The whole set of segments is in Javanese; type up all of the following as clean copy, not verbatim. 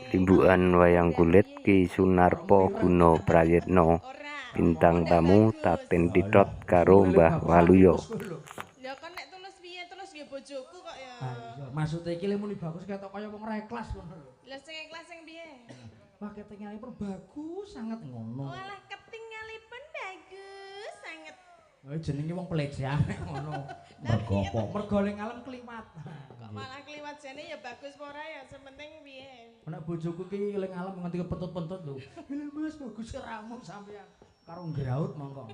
Limbukan wayang kulit Ki Sunarpo Guna Prayitno. Bintang tamu Tatin Titot karo Mbah Waluyo. Ya kon nek tulus piye tulus nggih bojoku kok ya. Ha iya, maksude iki muni bagus ketok kaya wong ra ikhlas ngono lho. Lah sing ikhlas sing piye? Wah ketingalipun bagus sanget ngono. Walah ketingalipun bagus sanget. Oh jenenge wong pelecehan nek ngono. Mergo apa? Mergo ning alem kliwat. Kok malah kliwat jane ya bagus apa ora ya sing penting piye. Nek bojoku ki ning alem nganti kepentut-pentut lho. Lha Mas bagus ramu sampean. Karo ngraut mongko.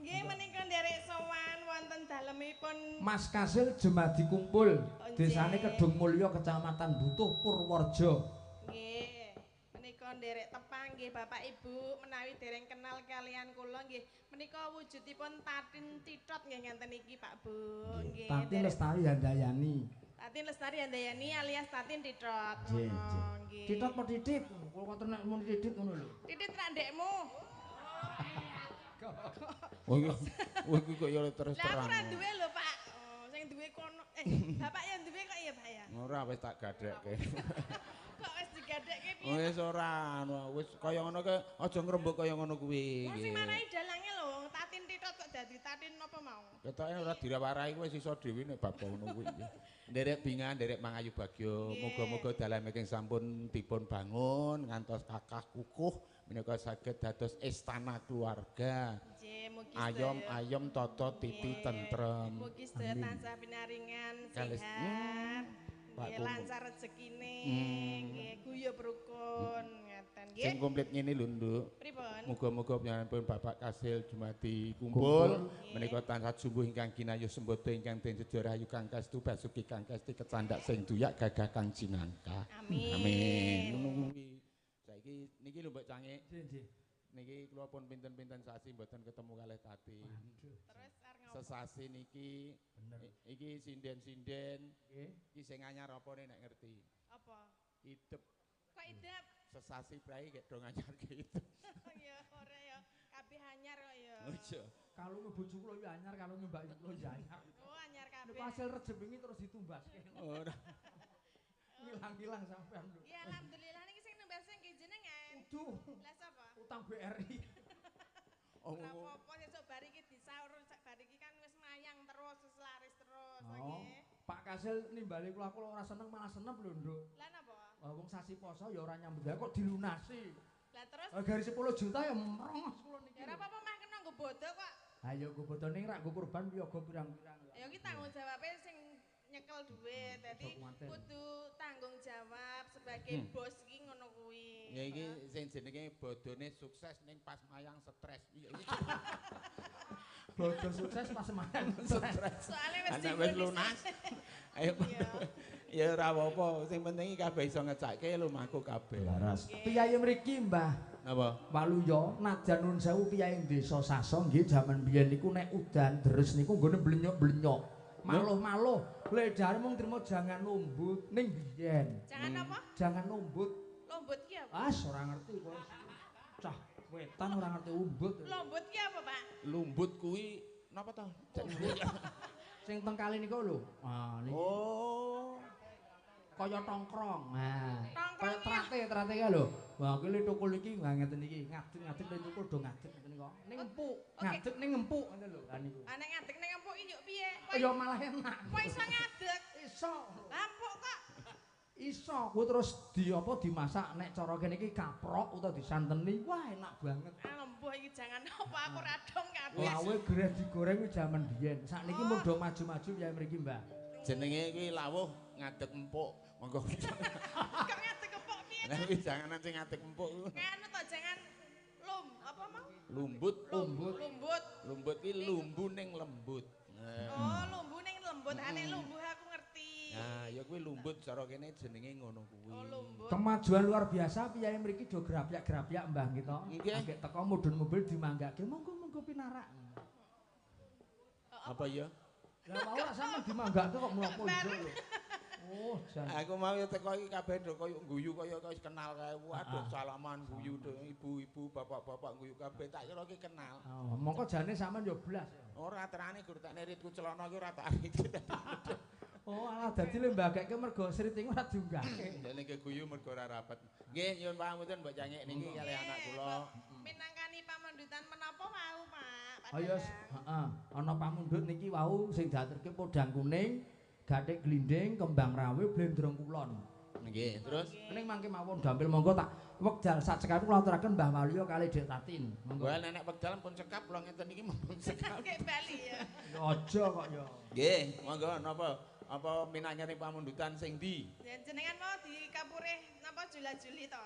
Nggih menika nderek sowan wonten dalemipun Mas Kasil Jemadi Kumpul, desane Kedung Mulya, Kecamatan Butuh, Purworejo. Nggih. Menika nderek tepang nggih Bapak Ibu menawi dereng kenal kalian kula nggih menika wujudipun Tatin Titot nggih ngenten iki Pak Bu. Nggih. Tatin Lestari Handayani. Tatin Lestari Handayani alias Tatin Titot. Nggih, nggih. Titot apa titit? Kula konten nek muni titit ngono lho. Titit ra ndekmu. Oh iya, iki kok ya terus terang. Lah aku ora duwe lho, Pak. Oh, sing duwe kono. Bapak yang duwe kok ya, Pak ya? Ora wis tak gadhekke. Kok wis digadhekke piye? Wis ora, wis kaya ngono ke aja ngrembug kaya ngono kuwi. Wong sing marahi dalange lho, wong Tatin Titot kok dadi Tatin apa mau? Ketoke ora dirawarahi wis iso dhewe nek bab ngono kuwi. Nderek bingan, nderek mangayu bagya. Muga-muga dalem ingkang sampun dipun bangun ngantos kakah kukuh menika saged dados istana keluarga. Ayom ayom tata titi tentrem. Mugi sedaya tansah pinaringan sehat. Nggih lancar rezekine, nggih guyub rukun ngeten nggih. Sing komplit ngene lho, Nduk. Pripun? Muga-muga panjenenganipun Bapak Kasil Jumadi Kumpul menika tansah jumbuh ingkang kinayuh sembada ingkang den sejo rahayu kang kastu basuki kang kasti kecandak sing duyak gagah kang cinangka. Amin. Amin. Ngono kuwi. Saiki niki lho Mbok Cangik. Nggih, nggih. Niki kula pun pinten-pinten sasi mboten ketemu kalih Tati. Terus arep ngopo? Sesasi niki iki sinden-sinden. Nggih. Iki sing anyar apa nek ngerti? Apa? Idep. Kok idep? Sesasi prae gek do nganyarke idep. Ya ora ya, kabeh anyar kok ya. Oh iya. Kalunge bojo kula ya anyar, kalunge mbak kula ya anyar. Oh anyar kabeh. Nek hasil rejeb wingi terus ditumbaske. Ora. Ngilang-ngilang sampean lho. Ya alhamdulillah niki sing numbasne nggih jenengan. Uduh. Lah sapa? Utang BRI. Oh, ora apa-apa sesuk bar iki disaur, bar iki kan wis mayang terus, wis laris terus nggih. Pak Kasil nimbali kula aku ora seneng malah senep lho, Nduk. Lah napa? Wong sasi poso ya ora nyambut gawe kok dilunasi. Lah terus gari 10 juta ya merongos kula niki. Ya ora apa-apa mah kena nggo bodo kok. Ha ya nggo bodo ning rak nggo kurban piyaga pirang-pirang. Ya iki tanggung jawabe sing nyekel duit. Dadi kudu tanggung jawab sebagai bos iki ngono kuwi. Ya iki sing jenenge bodone sukses ning pas mayang stres. Iya iki. Bodo sukses pas mayang stres. Soale wis wis lunas. Ayo. Ya ora apa-apa, sing penting iki kabeh iso ngecake lumaku kabeh. Laras. Piyayi mriki, Mbah. Napa? Waluyo najan nun sewu piyayi desa Saso nggih jaman biyen niku nek udan deres niku nggone blenyok-blenyok. Maluh-maluh, ledare mung trimo jangan lumbut ning biyen. Jangan apa? Jangan lumbut. Lumbut ki apa? Ah, ora ngerti kok. Cah wetan ora ngerti umbut. Lumbut ki apa, Pak? Lumbut kuwi napa to? Sing teng kali niku lho. Ah, niki. Oh. Kaya tongkrong. Nah, Tongkrong kaya trate kae lho. Wah, iki tukul iki ngeten iki, ngadeg-ngadeg le tukul do ngadeg ngeten niku. Ning empuk, ngadeg ning empuk ngoten lho. Lah niku. Ah nek ngadeg ning empuk iki yo piye? Ya malah enak. Kok iso ngadeg? Iso. Lah empuk kok. Iso, kuwi terus di apa dimasak nek cara kene iki kaprok utawa disanteni. Wah, enak banget. Ah embuh iki jangan apa aku radong kabeh. Lawe gereh digoreng kuwi jaman biyen. Sakniki mun do maju-maju ya mriki, Mbah. Jenenge kuwi lawuh ngadeg empuk. Monggo. Kok ngadeg empuk piye? Lah kuwi janganan sing ngadeg empuk. Anu to jangan lum apa mau? Lumbut, lumbut. Lumbut. Lumbut ki lumbu ning lembut. Oh, lumbu ning lembut. Ane lumbuh aku ngerti. Nah, ya kuwi lumbut cara kene jenenge ngono kuwi. Oh, lumbut. Kemajuan luar biasa piyayi mriki do grapyak-grapyak Mbah kita. Nggih. Teko mudhun mobil dimanggake monggo-monggo pinarak. Apa ya? Lah mau ora sampean dimanggake kok mlaku iso lho. Oh, jan. Aku mau ya teko iki kabeh do koyo guyu kaya wis kenal kae. Waduh salaman guyu do ibu-ibu, bapak-bapak guyu kabeh tak kira iki kenal. Oh, mongko jane sampean yo blas. Ora terane gur tak niritku celana iki ora tak rit. Oh, alah dadi le mbageke mergo sriting ora diunggahke. Nek keguyu mergo ora rapat. Nggih, nyuwun pangapunten mbok cangik niki kalih anak kula. Minangkani pamundutan menapa wau, Pak? Ayo, heeh. Ana pamundhut niki wau sing diaturke podang kuning, gathik glinding, kembang rawe, blendrong kulon. Nggih, terus ning mangke mawon gampil monggo tak wekdal sak cekap kula aturaken Mbah Waluyo kalih Dik Tatin. Monggo. Wah, nek wekdal pun cekap kula ngeten iki mumpun cekap. Nggih bali ya. Ya aja kok ya. Nggih, monggo napa? Apa minangkani pamundutan sing ndi? Jenengan mau dikapurih napa jula-juli to?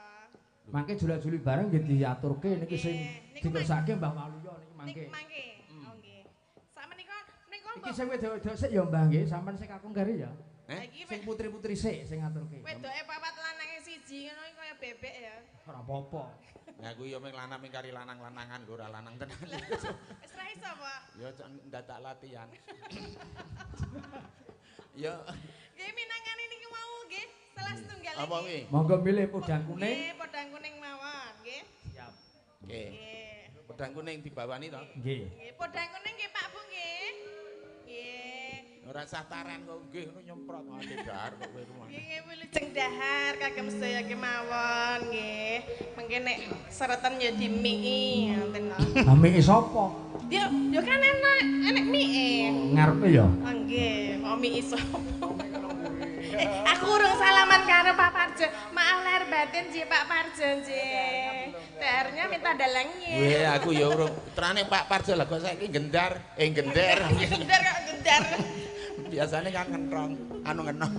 Mangke jula-juli bareng nggih diaturke niki sing dikersake Mbah Waluyo niki mangke. Niki mangke. Oh nggih. Sakmenika niku iki sing wedok-wedok sik ya Mbah nggih, sampean sing kakung kari ya. Sing putri-putri sik sing ngaturke. Wedoke papat lanange siji ngono iki kaya bebek ya. Ora apa-apa. Lah aku ya mung lanang ming kari lanang-lanangan lho ora lanang tenan. Wis ra iso, Pak. Ya ndadak latihan. Ya. Nggih minangkani niki mau nggih salah setunggal iki. Apa kuwi? Monggo milih podang kuning. Nggih, podang kuning mawon nggih. Siap. Nggih. Podang kuning dibawani to? Nggih. Nggih, podang kuning nggih Pak Bu nggih. Nggih. Ora sah taran kok nggih ngono nyemprot ati dahar kok kowe rumah. Nggih wilujeng dahar kagem sedaya kemawon nggih. Mengke nek seretan ya dimiki ngoten lho. Lah miki sapa? Ya ya kan enak enek mike. Ngarepe ya. Oh nggih, kok miki sapa? Aku urung salaman karo Pak Parjo. Maaf lahir batin nggih Pak Parjo nggih. TR-nya minta dalangnya. Weh aku ya urung. Putrane Pak Parjo lah kok saiki gendar, gender. Gendar kok gendar. Biasanya kan ngentrong, anu ngenong.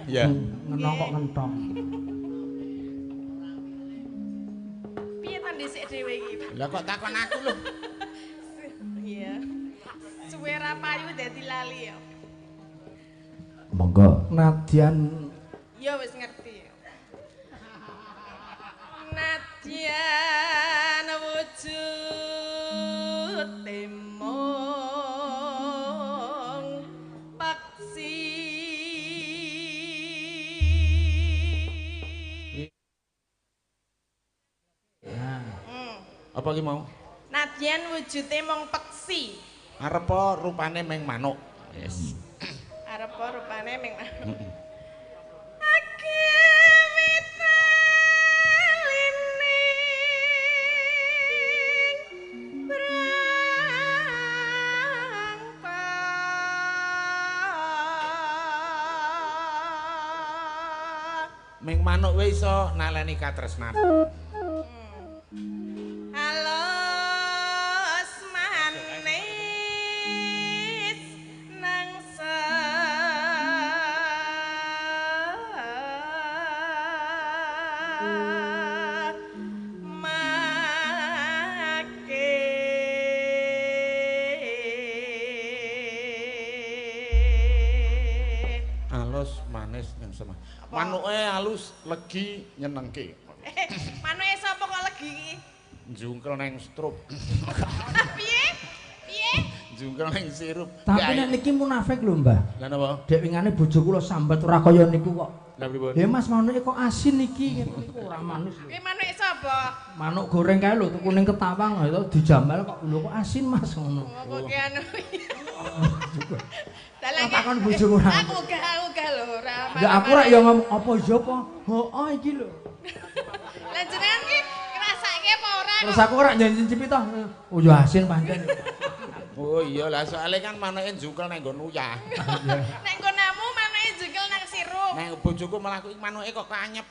Ya. Ngenong kok ngentong. Piye to dhisik dhewe iki, Pak? Lah kok takon aku lho. Iya. Suwe ra payu dadi lali ya. Monggo. Nadyan. Ya wis ngerti. Nadyan wujud temong paksi. Nah. Apa ki mau? Nadyan wujude mung peksi. Arepa rupane meng manuk. Yes. Arepa rupane meng manuk. Ming manuk wae iso naleni katresnan. Halus manis nang make. Halus manis nang semah. Manuke halus legi nyenengke. Manuke sapa kok legi iki? Njungkel nang strup. Piye? Piye? Njungkel nang sirup. Tapi nek niki munafik lho, Mbah. Lah napa? Dek wingane bojo kula sambat ora kaya niku kok. Lah pripun? Ya Mas manuke kok asin iki ngene niku ora manis lho. Kuwi manuke sapa? Manuk goreng kae lho tuku ning Ketawang lho dijamal kok lho kok asin Mas ngono. Oh kok ki anu. Dalang takon bojoku ora. Aku gak lho ora. Ya aku rak ya ngomong apa ya apa? Heeh iki lho. Lah jenengan ki ngrasake apa ora? Terus aku ora nyincipi toh. Oh ya asin pancen. Oh iya lah soalnya kan manuke njungkel nang nggon uyah. Nek nggonamu manuke njungkel nang sirup. Nek bojoku malah kuwi manuke kok kanyep.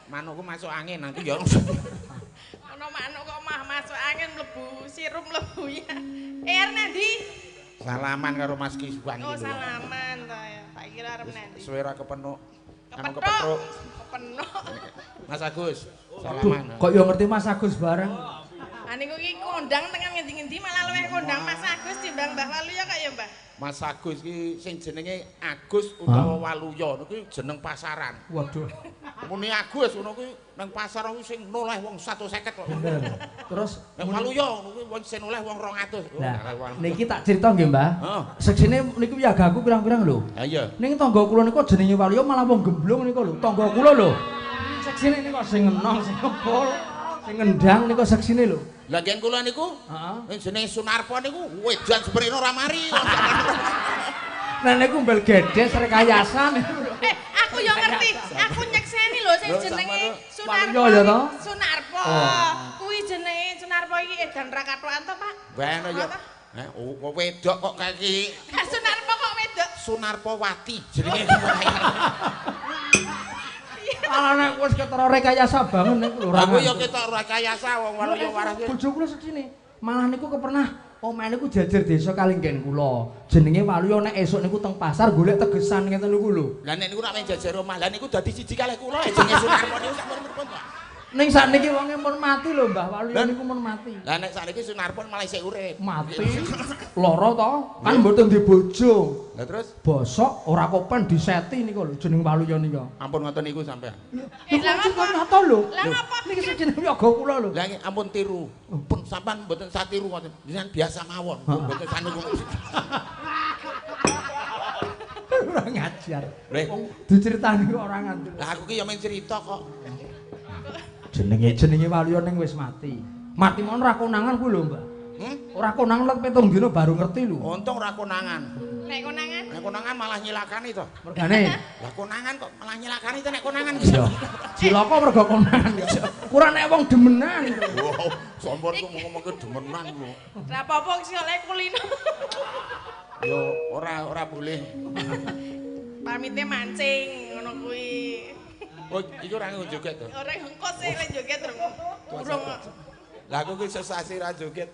Manukku masuk angin nanti ya. Ono manuk kok mah masuk angin mlebu sirup mlebu ya. Arep nandi? Salaman karo Mas Kiswang iki. Oh salaman to ya. Tak kira arep nandi. Suwe ra kepenuk. Anu kepethuk. Kepenuk. Mas Agus, salaman. Kok ya ngerti Mas Agus bareng? Ah niku iki kondang tekan ngendi-ngendi malah luwih kondang Mas Agus timbang Mbah Waluyo kok ya, Mbah. Mas Agus iki sing jenenge Agus utawa Waluyo niku jeneng pasaran. Waduh. Muni Agus ngono kuwi nang pasar kuwi sing noleh wong 150 kok. Bener. Terus nang Waluyo ngono kuwi wong sing noleh wong 200. Lah niki tak cerita nggih, Mbah. Seksine niku yagaku pirang-pirang lho. Ha iya. Ning tangga kula niku jenenge Waluyo malah wong gemblung niku lho. Tangga kula lho. Seksine niku sing ngenong, sing ngepul, sing ngendang niku seksine lho. Lah ngen kula niku, heeh, jenenge Sunarpo niku wedan seprene ora mari. Nek niku mbel gedes rekayasan. Aku yo ngerti, aku nyekseni lho sing jenenge Sunarpo. Sunarpo. Kuwi jenenge Sunarpo iki edan ra kathokan to, Pak? Weno yo. Oh, wedok kok kae iki. Sunarpo kok wedok? Sunarpo Wati jenenge. Ala nek wis ketara rekayasa banget nek lho ora. Aku yo ketok rekayasa wong waluyo waras. Bojo kula sedine. Malah niku kepernah omahe niku jejer desa kali nggen kula. Jenenge Waluyo nek esuk niku teng pasar golek tegesan ngeten niku lho. Lah nek niku rak men jejer omah. Lah niku dadi siji kalih kula jenenge Sunarpo niku sampun pripun to? Ning sakniki wonge pun mati lho Mbah Waluyo niku pun mati. Lah nek sakniki Sunarpo malah isih urip. Mati. Lara to? Kan mboten duwe bojo. Lah terus bosok ora kopen diseti niku lho jeneng Waluyo niku. Ampun ngoten niku sampean. Lha kok nyata lho. Lah napa? Niki jeneng yoga kula lho. Lah ampun tiru. Pun sampean mboten satiru ngoten. Jenengan biasa mawon. Mboten sanu. Ora ngajar. Wong diceritani kok ora ngandel. Lah aku ki ya men cerita kok. Jenenge Waluyo ning wis mati. Mati mon ora konangan kuwi lho, Mbah. Ora konangan let 7 dina baru ngerti lho. Untung ora konangan. Nek konangan? Nek konangan malah nyilakani to. Mergane. Lah konangan kok malah nyilakani to nek konangan. Iya. Cilaka mergo konangan. Kurang nek wong demenan. Wow, sampun ku ngomongke demenan lho. Ora apa-apa sing oleh kulino. Yo ora boleh. Pamite mancing ngono kuwi. Oh, iki ora joget to? Ora engko sih lek joget urung. Lah aku ki sesasi ra joget.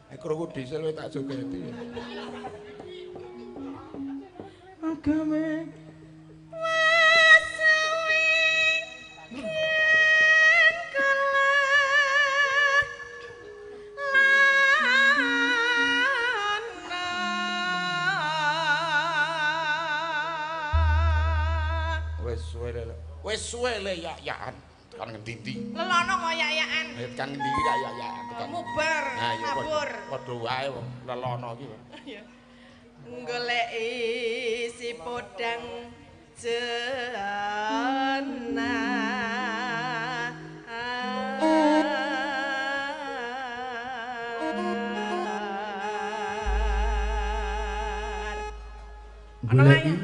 Nek krungu diesel wis tak jogeti. Agame wasuwing yen kala lana. Wis suwe lho. Wis suwe le yak-yakan tekan ngendi-endi. Lelono kok yak-yakan. Tekan ngendi iki yak-yakan tekan. Muber, mabur. Padha wae wong lelono iki. Iya. Goleki si podang jena. Goleki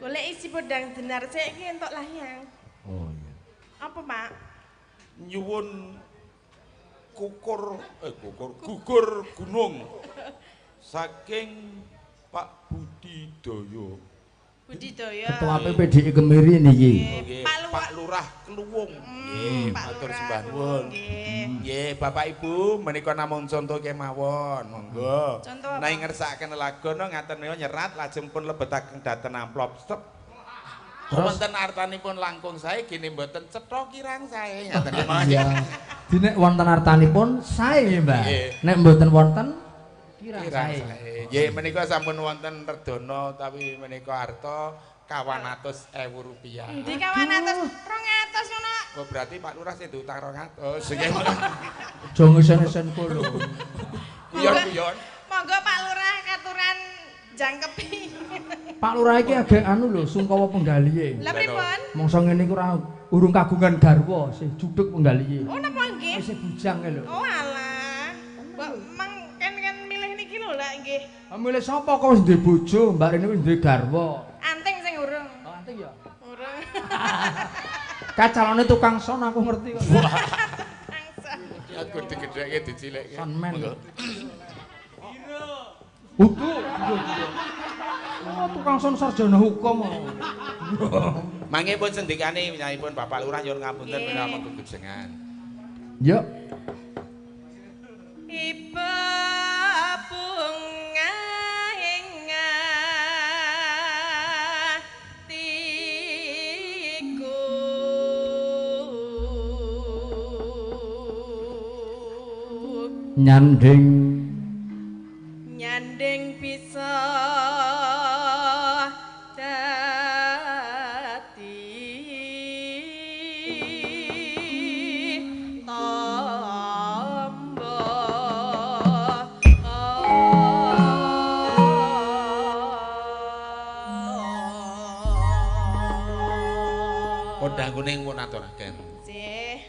golek isi podang jenar sik iki entuk layang. Oh iya. Apa, Pak? Nyuwun kukur gugur gunung saking Pak Budidoyo. Budidoyo. Ketua PPDI Kemiri niki. Pak Lurah Kluwung. Nggih, matur sembah nuwun. Nggih, Bapak Ibu menika namung conto kemawon. Monggo. Nek ngersakaken lagono ngaten menika nyerat lajeng pun lebetaken dhateng amplop. Step. Wonten artanipun langkung sae gene mboten cetha kirang sae ngaten kemawon. Iya. Dene wonten artanipun sae, Mbah. Nek mboten wonten kirang sae. Nggih menika sampun wonten redana utawi menika arta 200.000 rupiah. Endi 200? 200 ngono. Oh berarti Pak Lurah sing diutang 200. Aja ngesen-ngesen lho. Guyon-guyon. Monggo Pak Lurah katuran jangkepi. Pak Lurah iki agek anu lho sungkawa penggalihe. Lah pripun? Mongso ngene iku ora urung kagungan garwa, sih judhuk penggalihe. Oh napa nggih? Wis bujang lho. Oh alah. Mbok mang ken milih niki lho lak nggih. Milih sapa kok wis duwe bojo, mbak rene wis duwe garwa. Anting sing urung. Oh anting ya? Urung. Kacalone tukang son aku ngerti kok. Tukang son. Aku digedhekke dicilekke. Sonmen. Udu. Oh, tukang son sarjana hukum. Mangke pun sendikane minyanipun Bapak Lurah nyuwun ngapunten menawi kegujengan. Yo. Ibu bunga ing atiku. Nyanding nyanding bisa dadi tombo. Podang kuning pun aturaken. Nggih.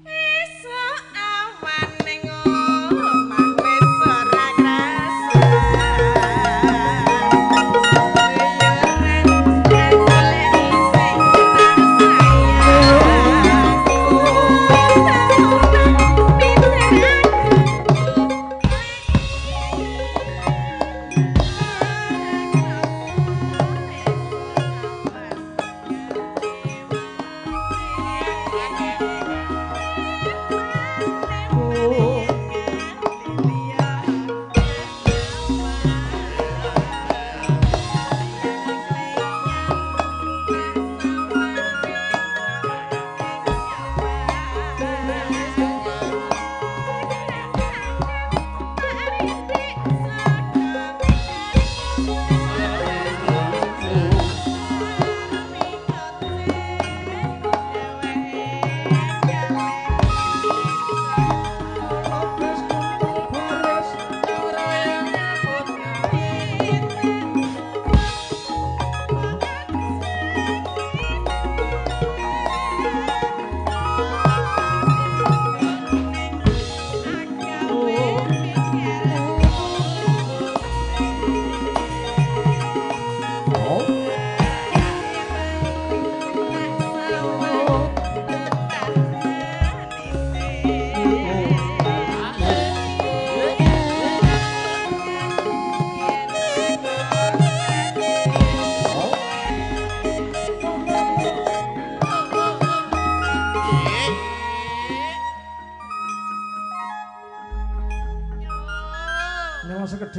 Esuk awan ning omah wis ora krasa.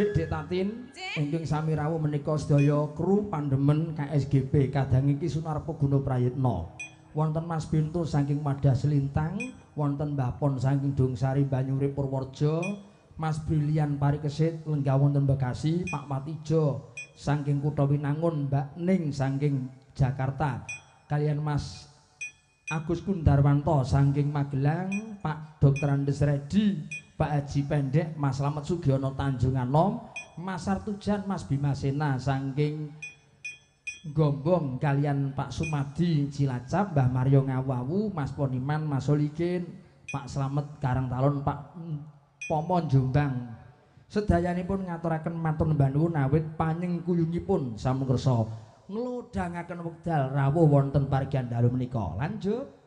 Dik, Dik Tatin, ingkang sami rawuh menika sedaya kru pandemen KSGP kadang iki Sunarpo Guna Prayitna. Wonten Mas Bintu saking Wadah Selintang, wonten Mbah Pon saking Dongsari Banyurip Purworejo, Mas Brilian Parikesit lenggah wonten Bekasi, Pak Watijo saking Kutha Winangun, Mbak Ning saking Jakarta, kalian Mas Agus Kundarwanto saking Magelang, Pak Dr. Andes Redi, Pak Haji Pendek, Mas Slamet Sugiono Tanjung Anom, Mas Artujan, Mas Bimasena saking Gombong, kalian Pak Sumadi Cilacap, Mbah Mario Ngawawu, Mas Poniman, Mas Solikin, Pak Slamet Karangtalon, Pak Pomon Jombang. Sedayanipun ngaturaken matur nembah nuwun awit panyengkuyungipun sampun kersa nglodhangaken wekdal rawuh wonten parigyan dalu menika. Lanjut.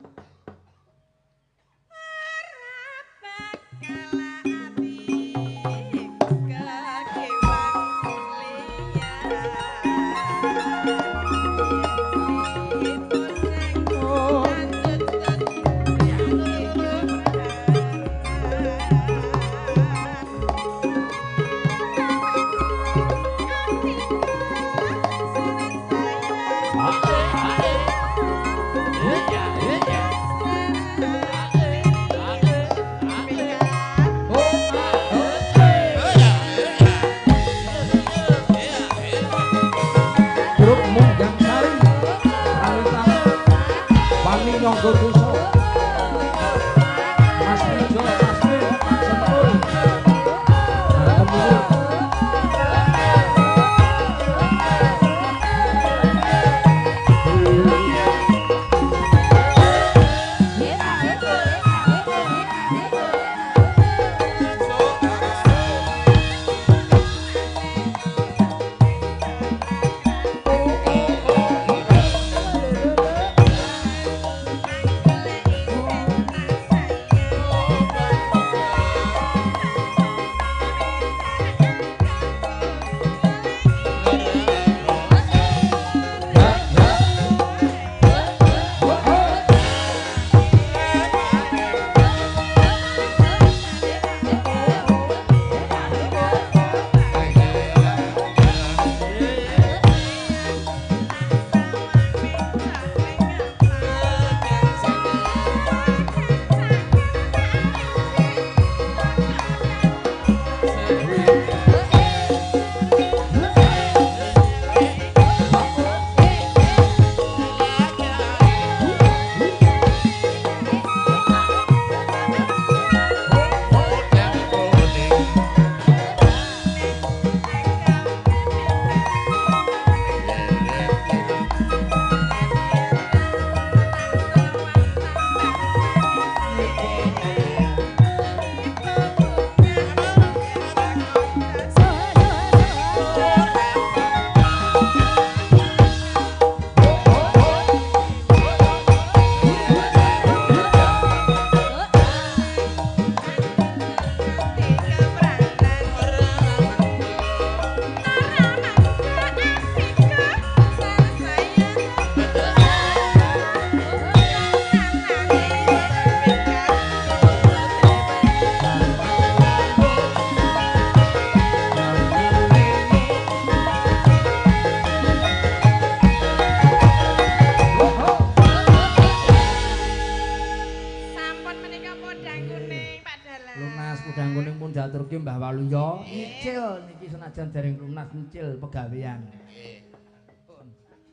Mbah Waluyo nyicil niki senajan dereng lunas nyicil pegawean. Nggih.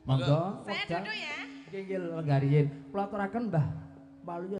Monggo. Saya duduk ya. Nggih nggih lenggariyin. Kula aturaken Mbah Waluyo.